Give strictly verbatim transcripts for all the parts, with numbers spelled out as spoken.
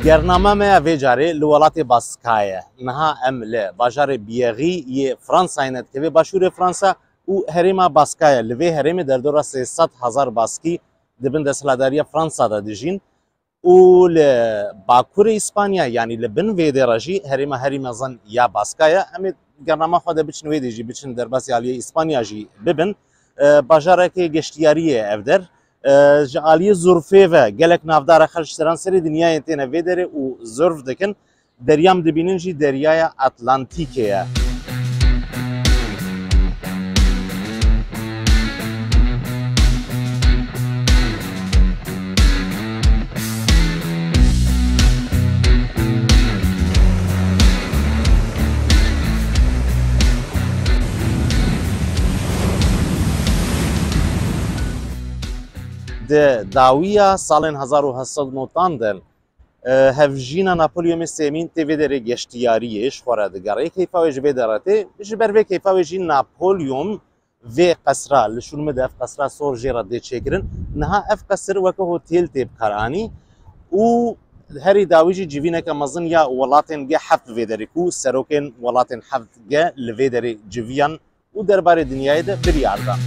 Gernama me ya vê carê li welatê Baskayê ye. Niha em li bajarê Biyerî yê Fransayê ne, dikeve başûrê Fransa û herêma Baskayê. Li vê herêmê derdora sê sed hezar Baskî di bin desthilatdariya Fransa de dijîn û li bakurê Îspanya, yanî li bin vê dê re jî herêma herî mezin ya Baskayê. Em ê gernama xwe de biçin wê dê jî, biçin derbasî aliyê Îspanya jî bibin. E, bajarekê geştiyarî ye ev der. E, ji aliyê zurfê ve gelek navdar e, xelk ji seranserê dinyayê têne vê derê û zurf dikin. Derya em dibînin jî Deryaya Atlantîkê ye. Di dawiya salên hezar û heşt sed û newdan de, e, hevjîna Napolyonê Sêmîn tê vê derê geştiyariyê ji xwe re digere. Keyfa wê ji vê derê tê. Ji ber vê keyfa wê jî Napolyon vê qesra, li şûnimê de ev qesra sor jê re dê çêkirin. Niha ev qesir weke hotel tê bikaranî û herî dawî jî civîneke mezin ya welatên G heft vê derê ku serokên welatên heft G li vê derê civiyan û derbarê dinyayê de biryar dan.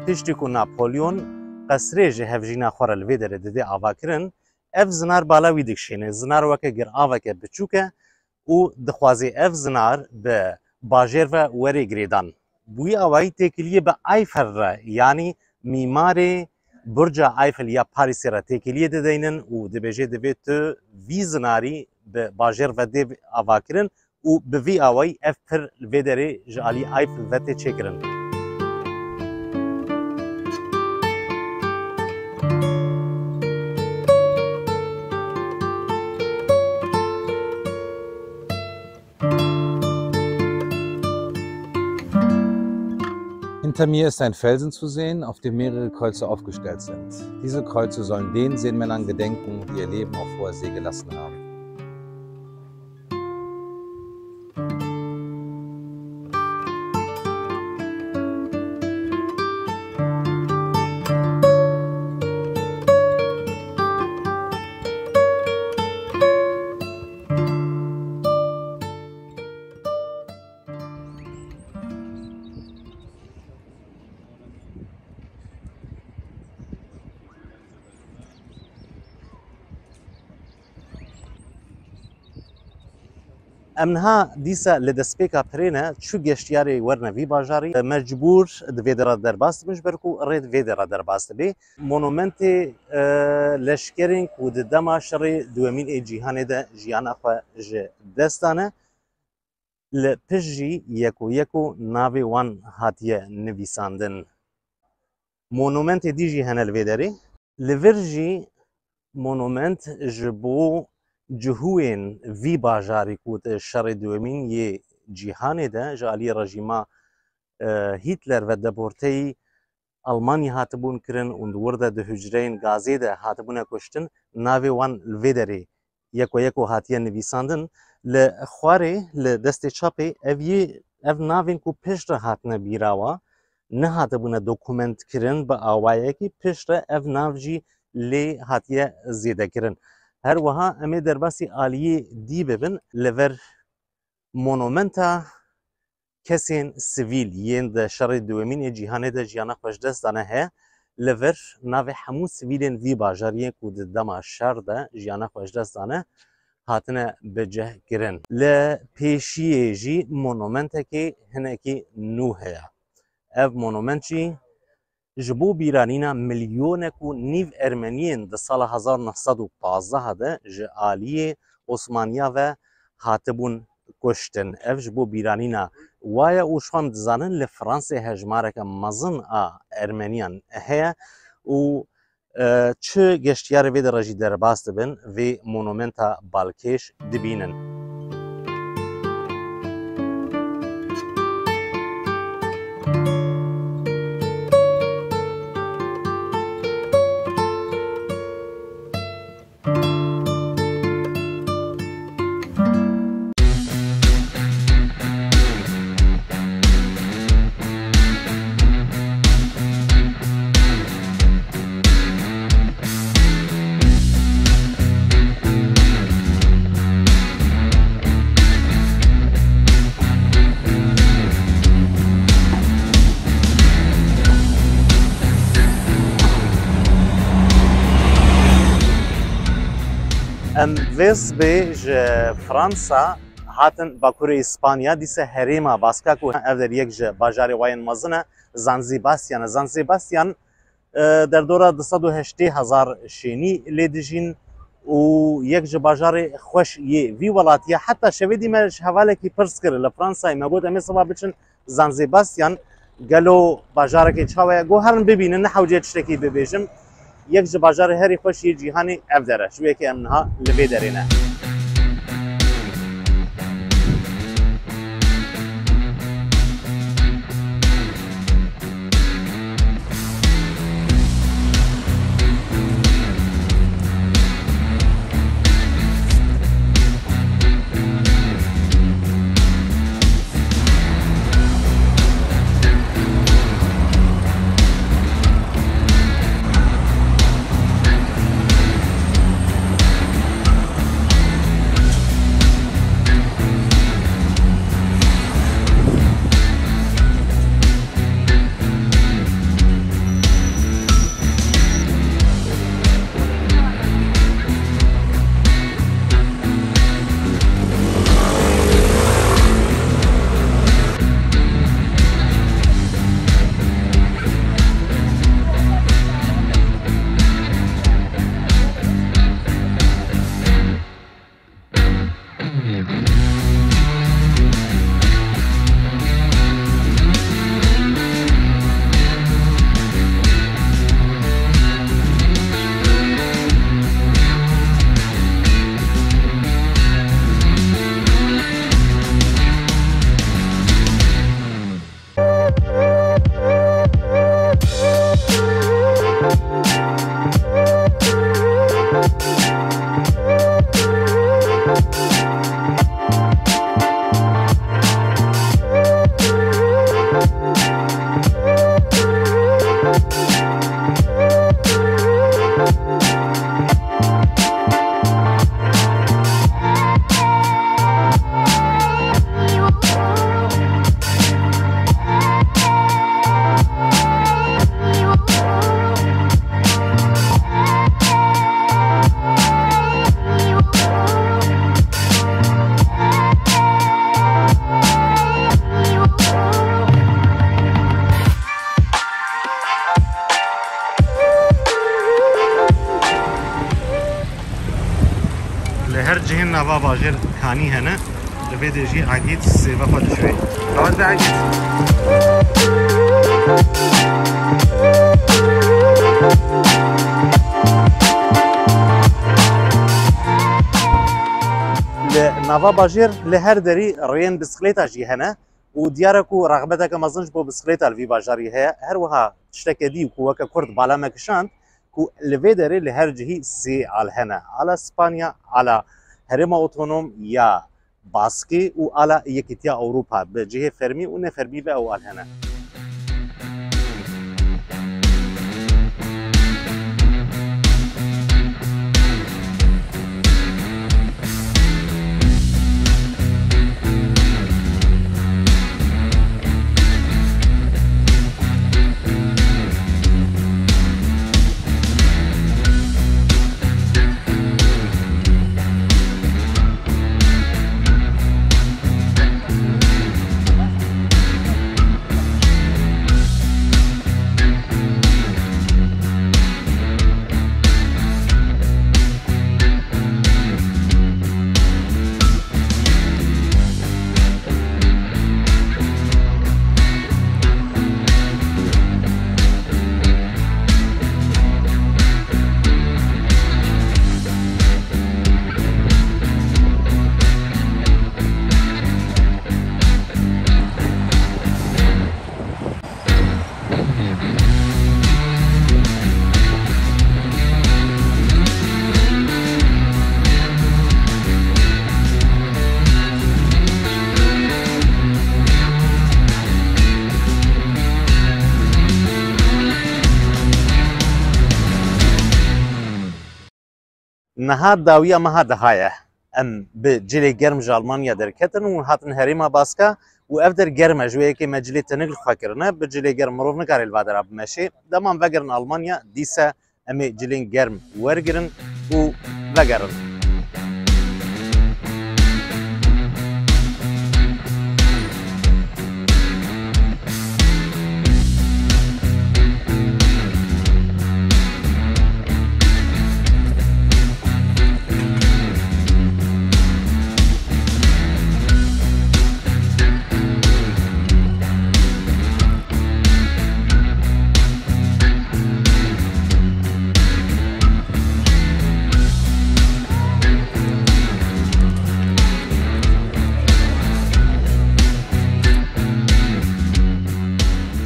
Piştî ku Napolyon qesrê ji hevjîna xwe re li vê derê didê avakirin, ev zinar bala wî dikişêne. Zinar weke giraveke biçûk e û dixwazê ev zinar bi bajêr ve were girêdan. Bi wî awayî têkiliyê bi Eiffel re, yanî mîmarê Burca Eiffel ya Parîsê re têkiliyê dideynin û dibêje, divê tu vî zinarî bi bajêr ve dê avakirin û bi vî awayî ev pir li vê derê ji alî Eiffel ve tê çêkirin. Hinter mir ist ein Felsen zu sehen, auf dem mehrere Kreuze aufgestellt sind. Diese Kreuze sollen den Seenmännern gedenken, die ihr Leben auf hoher See gelassen haben. Em niha dîsa li destpêka pirê ne, çu geştiyarê werine vî bajarî, mecbûr di vê dera derbas dibin, ji ber ku rê di vê dera derbas dibe. Monumentê, e, leşkerên ku di dema şerê duwemîn ê cîhanê de jiyana xwe ji dest dane, li pişt jî yeko yeko navê wan hatiye nivîsandin. Monumentê dî jî hene li vê derê. Li vir jî monument ji bo cihûyên vî bajarî ku di şerê duwemîn yê cîhanê de ji alî rejîma, e, Hîtler ve deporteyî Almanyê hatibûn kirin û di wir de di hucreyên gazê de hatibûne kuştin, navê wan li vê derê yeko yeko hatiye nivîsandin. Li xwarê, li destê çapê ev yê, ev navên ku piştre hatine bîra wa, nehatibûne dokument kirin bi awayekî, piştre ev nav jî lê hatiye zêde kirin. Her wiha em ê derbasî aliyê dî bibin, li ver monumenta kesên sivîl yên di şerê duwemîn ê cîhanê de jiyana xwe ji dest dane heye. Li vir navê hemû sivîlên vî bajariyê ku di dema şer de jiyana xwe ji dest dane, hatine bicihkirin. Li pêşiyê jî monumentekê hinekî nû heye. Ev monument jî ji bo bîranîna milyonek û nîv Ermeniyên di sala hezar neh sed û pazdeh de ji aliyê Osmaniya ve hatibûn kuştin. Ev ji bo bîranîna wa ye û ji xwe em dizanin li Fransê hejmareke mezin a Ermeniyan heye û, e, çi geştiyarê vê derê jî derbas dibin vê monumenta balkêş dibînin. Em vê sibê ji Fransa hatin Bakurê Îspanya, dîse herêma Baska ku ev der yek ji bajarê wa yên mezin e, San Sebastian e. San Sebastian, e, derdora du sed û heştê hezar şênî lê dijîn û yek ji bajarê xweş yê vî welatî ye. Heta şevê dî me ji hevalekî pirs kir li Fransayê, me got, em ê siba biçin San Sebastian, gelo bajarekê çawa ye? Got, herin bibînin, ne hewce tiştekî bibêjim. Yek ji bajarê herî xweş yê cîhanê ev der e. Ji wê yekê em niha li vê derê ne. Li her cihê nava bajêr kanî hene, li vê dê jî Egîd sêva xwe dişuye. Davet be Egîd. Li nava bajêr li her derî rêyên bisiklêta jî hene. Û diyar e ku rexbeteke mezin ji bo bisiklêta li vî bajarî heye. Her wiha tişteke dî ku weke Kurd bala me kişand, ku li vê derê li her cihî sê al hene. Ala Spanya, ala Herêma Otonom ya Baskê û ala Yekîtiya Ewropa bi cihê fermî û nefermî ve ew al hene. Niha dawiya meha deha ye. Em bi cilê germ ji Almanya derketin û hatin herêma Baska û ev der germ e, ji wê yekê me cilê tenik li xwe kirine. Bi cilê germ mirov nikare li va dera bimeşê. Dema em vegerin Almanya, dîse em ê cilên germ wergirin û vegerin.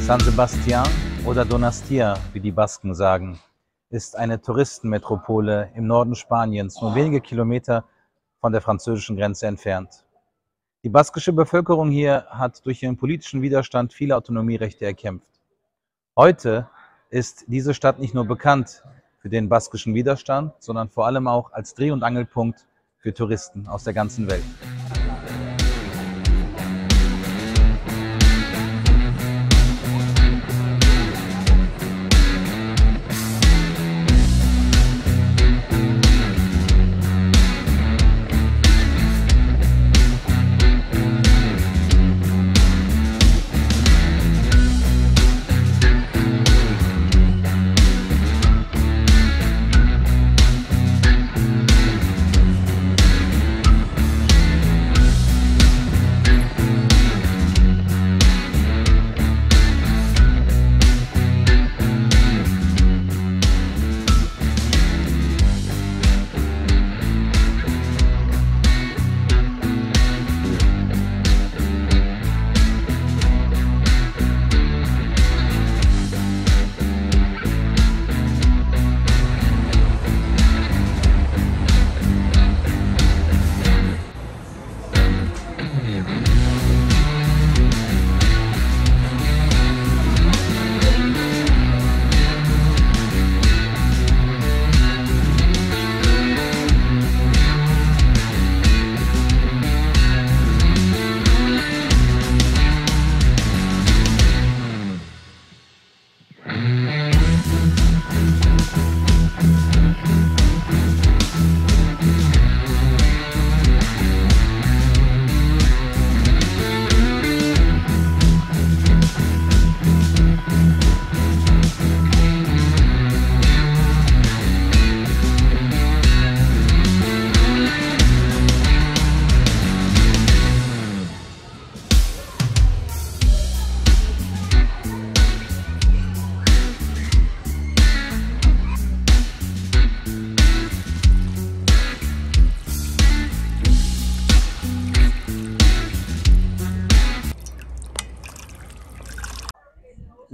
San Sebastián oder Donostia, wie die Basken sagen, ist eine Touristenmetropole im Norden Spaniens, nur wenige Kilometer von der französischen Grenze entfernt. Die baskische Bevölkerung hier hat durch ihren politischen Widerstand viele Autonomierechte erkämpft. Heute ist diese Stadt nicht nur bekannt für den baskischen Widerstand, sondern vor allem auch als Dreh- und Angelpunkt für Touristen aus der ganzen Welt.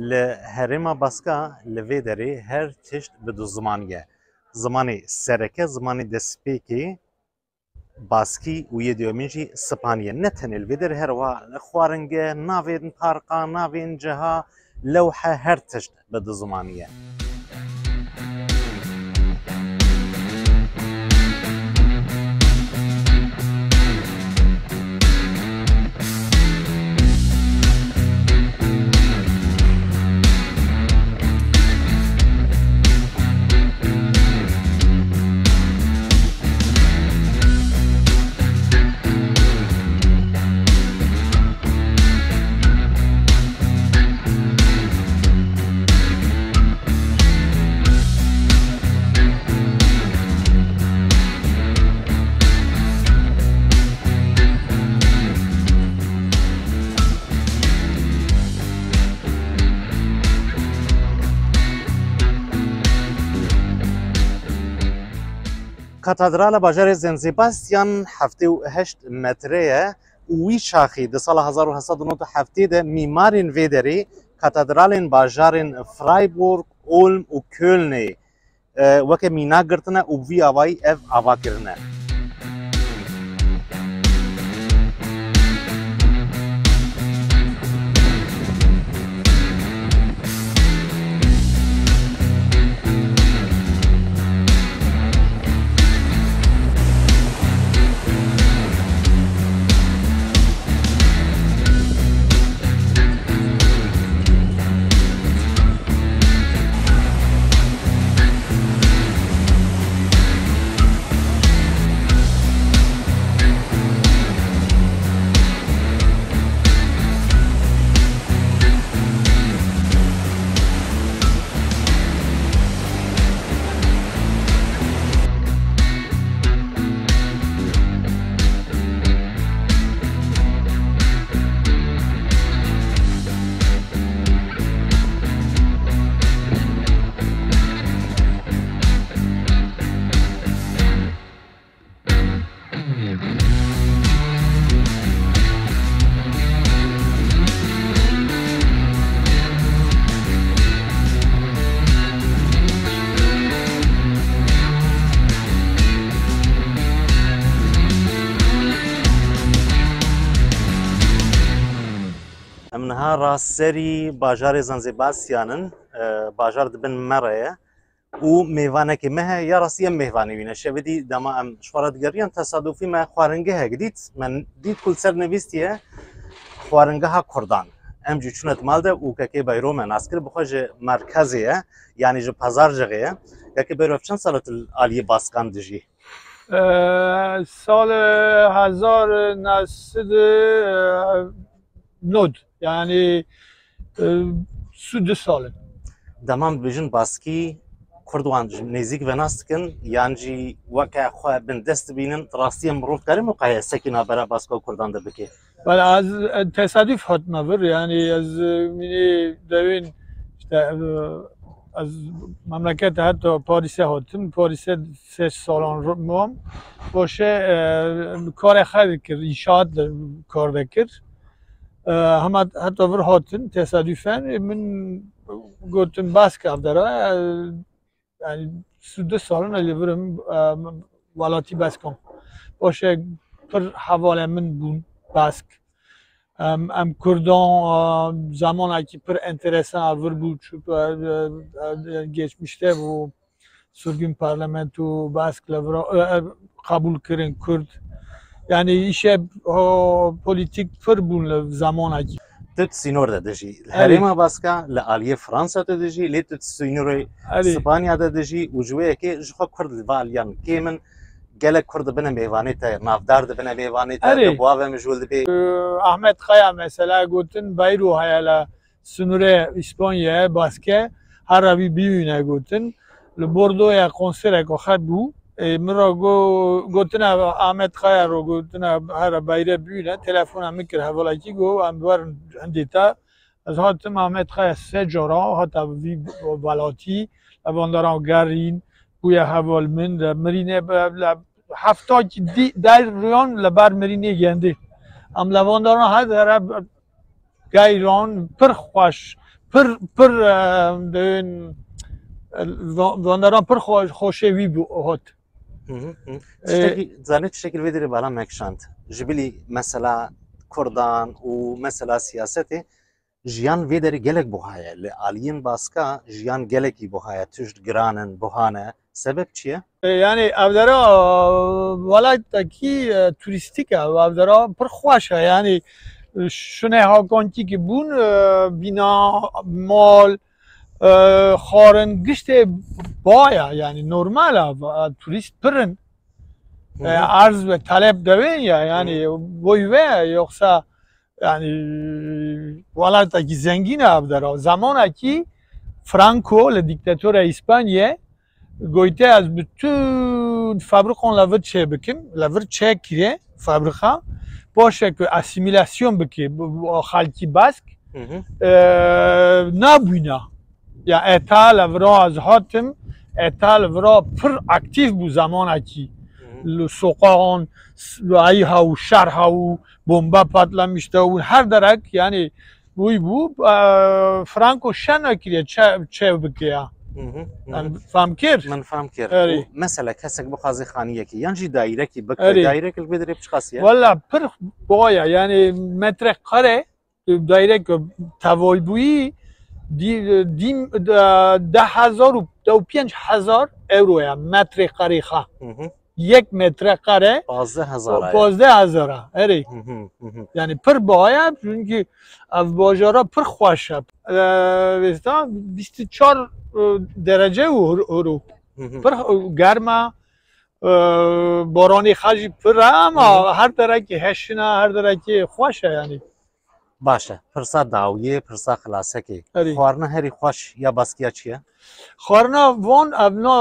Li herêma Baska li vê derê her tişt bi du zimanî ye. Zimanê sereke, zimanê destpêkê, Baskî û yê duyemîn jî Spanî ye. Ne tenê li vê derê, her wiha xwaringe, navên parka, navên ciha, lewhe, her tişt bi du zimanî ye. Katedrala bajarê San Sebastian heftê û heşt metre ye û wî çaxî di sala hezar û heft sed û nod û heftê de mîmarên vê derê katedralên bajarên Freiburg, Ulm û Kölnê, e, weke mînak girtine û bi vî awayî ev ava kirine. Ha, rastserî bajarê Zanzîbarsyan in, e, bajar di bin me re ye û mêvanekê me heye, ya rastî em mêvanê wî ne. Şevê dî dema em ji xwe re digeriyan, tesadufî me xwaringehek dît, me dît ku li ser nivîstiye xwaringeha Kurdan. Em jî çûne di mal de û kekê Beyro me nas kir, bi xwe ji merkezê ye, yanî ji Pazarcixê ye. Kekê Beyro, ev çend sal e tu li aliyê Baskan dijî? Ee, sal hezar neh sed nod, yani, e, su du sal in. Dema em dibêjin Baskî, Kurd wan ji nêzîk ve nas dikin, yan jî weke xwe bindest dibînin, di rastî em mirov dikare miqayesekî navbera Baska û Kurdan de bike? Valla ez, e, tesadüf hatime vir, yani ez, e, mînê dewên, işte, e, ez memleket heta Parîs'e hatim, Parîs'e sê salan ro-, mam. Paşê, e, karê xwe dikir, inşaat de kar dikir. E, hema heta vir hatin, tesadüfen, e, min gotin, Bask ev dera, e, yani, su du salin e li vir im, e, welatî Baskan. Paşê pir hevalê min bûn, Bask. Em, em Kurdan, e, zamanekî pir enteresan e vir bû, çu-, e, e, e, geçmişte bû. Sirgûn parlamento Bask li vira, e, e, qebûl kirin Kurd. Yani îşe, o, polîtîk pir bûn li zamanekî. Tu di sînor de dijî. Li Erê. Herêma Baska, li aliyê Fransa tu dijî, lê tu di sînorê Erê. Spanya de dijî û ji wê yekê ji xwe Kurd li va aliyan kêm in. Gelek Kurd dibine mêvanê te, navdar dibine mêvanê te, Erê. Te bi wa ve mijûl dibê. E, Ahmet Kaya mesela gotin, Beyro heye li sînorê Îspanyayê, Baske, here wî bibîne gotin. Li Bordoya konsereke xwe bû. Ê, min re go-, gotine Ahmet Kaya re gotine here Beyre bibîne. Telefona min kir hevalekî, got, em werin hindê te. Ez hatim Ahmet Kaya sê cara hata vî welatî, levandaran gerîn, bûye heval min, de mirîne be-, le-, hefta kî dî-, der riyan li ber mirînê gendê. Em levandaran her dere geyran, pir xweş, pir, pir, e, dibên, e, va-, vandaran pir xwe-, xweşê wî bû, hot. Hı hı, hı. E, Tiştekî, zanî tiştekî vê derê bala me kişand. Ji bilî mesela Kurdan û mesela siyasetê, jiyan vê derê gelek buha ye. Li aliyên Baska jiyan gelekî buha ye. Tişt giran in, buha ne. Sebep çi ye? E, yani ev dera, e, welatekî, e, turîstîk e, ev dera pir xweş e. Yani, e, şûnê hakontî ki bûn, e, bîna, mal, e, xwarin, giştê ba ye, yani normal e, e, turîst pir in. Hı hı. E, arz ve talep dewên ye, yani Hı hı. boy ve, yoksa Yani, welatekî zengîn e ev dera. Zamanekî Franco li dîktatora Îspanyê goyte, ez bütün fabrikan li vir çê bikim, li vir çê kire fabrika. Paşê ku asîmîlasyon bike, bu, bu xelkî Bask, Hı hı. e, nabûna. Ya eta li vira ez hatim, eta li vira pir aktîf bû zamanekî. Hı hı. Li soqaxan, s-, ayî ha û şer ha û bomba patlamişte û her derek, yani, bûy bû, e, Franco şe nekiriye, çe-, çev bike ya. Hı hı, hı hı. Yani, fam kir? Min fam kir. Erê. Û mesela kesek bixwaze xaniyekî, yan jî dairekî bike, Erê. Dairek li vê derê bi çiqas ye? Wella pir boya, yani metre kare, dairek teval bûyî, dî-, dî-, de-, deh hezar û deh û pênc hezar euro ya metre kare xa. Hı hı. Yek metre kare Pazdeh hezar e. Pazdeh hezar e, erê. Hı hı, hı hı. Yani pir baha ye, çünkü ev bajara pir xweş e. E, vêsta bîst û çar, e, derece û hor-, horo. Hı hı. Pir, e, germ e, e, baranê xwe jî pir e ama Hı hı. her derekî heşin e, her derekî xweş e yani. Baş e. Pirsa dawiyê, pirsa xilasekê. Erê. Xwarina herî xweş ya Baskiya çi ye? Xwarina van evna,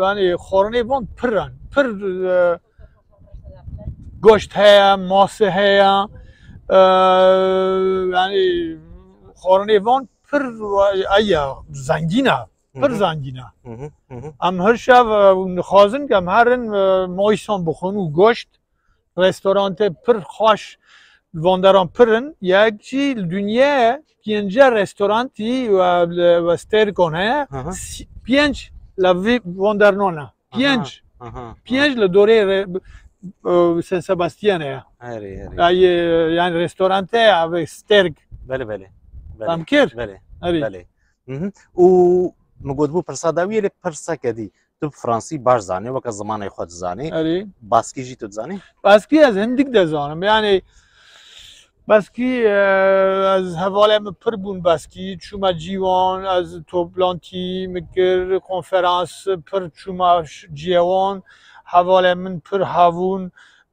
yani xwarinê van pir in. Pir, e, goşt heye, mase heye, e, yani xwarinê van pir, aya, zengîn e. Pir Hı hı. zengîn e. Hı hı, hı hı. Em her şev, e, dixwazin ku em herin, e, mayîsan bixwin û goşt. Restorantê pir xweş, vandaran pir in. Yek jî li dinyê pênce restorantî we, we stêrkan heye. Hı hı. Si-, pênc li vî vandarnan e. Aha, Pênc. aha, aha. Pênc li dorê re-, e, San Sebastian heye. Herê, herê. Ay, e, yani restorante ya ve stêrk. Belê, belê. Belê. Fem kir? Belê. Erê. Belê. Mhm. Û min gotibû pirsa dawiyê lê pirsa kedî. Tu bi fransî baş zanî, weke zimanê xwe dizanî. Erê. Baskî jî tu dizanî? Baskî ez hindik dizanim. Yani baskî, e, ez hevalê min pir bûn baskî. Çûme cîwan, ez toplantî min kir, konferans pir çûme ş-, cîwan. Hevalê min pir hebûn,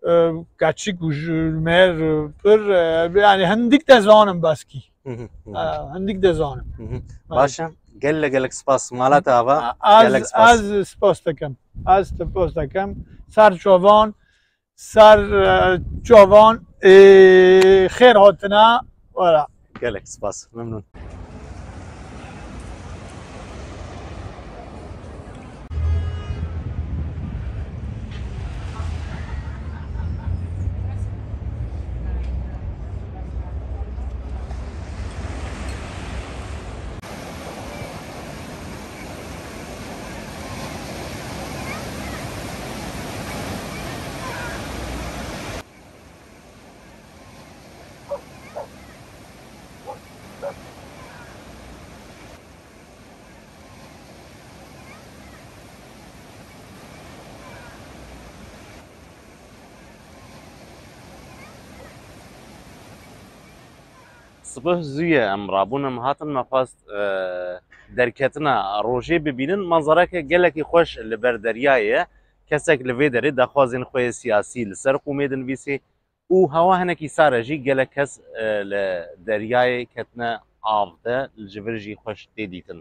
e, keçik û ji-, mêr, e, pir, e, yani hindik dizanim baskî. Mhm, mhm, E, hindik dizanim. mhm. Baş e. Gelek gelek spas. Mala te ava. Ez, Gelek spas. Ez spas dikim. Ez spas dikim. Ser çovan, ser, e, çovan, e, xêr hatine. Wala. Gelek spas. Memnun. Sibih zû ye em rabûn, em hatin, me xwest, e, derketina rojê bibînin. Manzareke gelekî xweş li ber deryayê ye. Kesek li vê derê daxwazên xwe yê siyasî li ser qûmê dinivîsê û hewa hinekî sar e jî, gelek kes, e, li deryayê ketine av de, li ji vir jî xweş tê dîtin.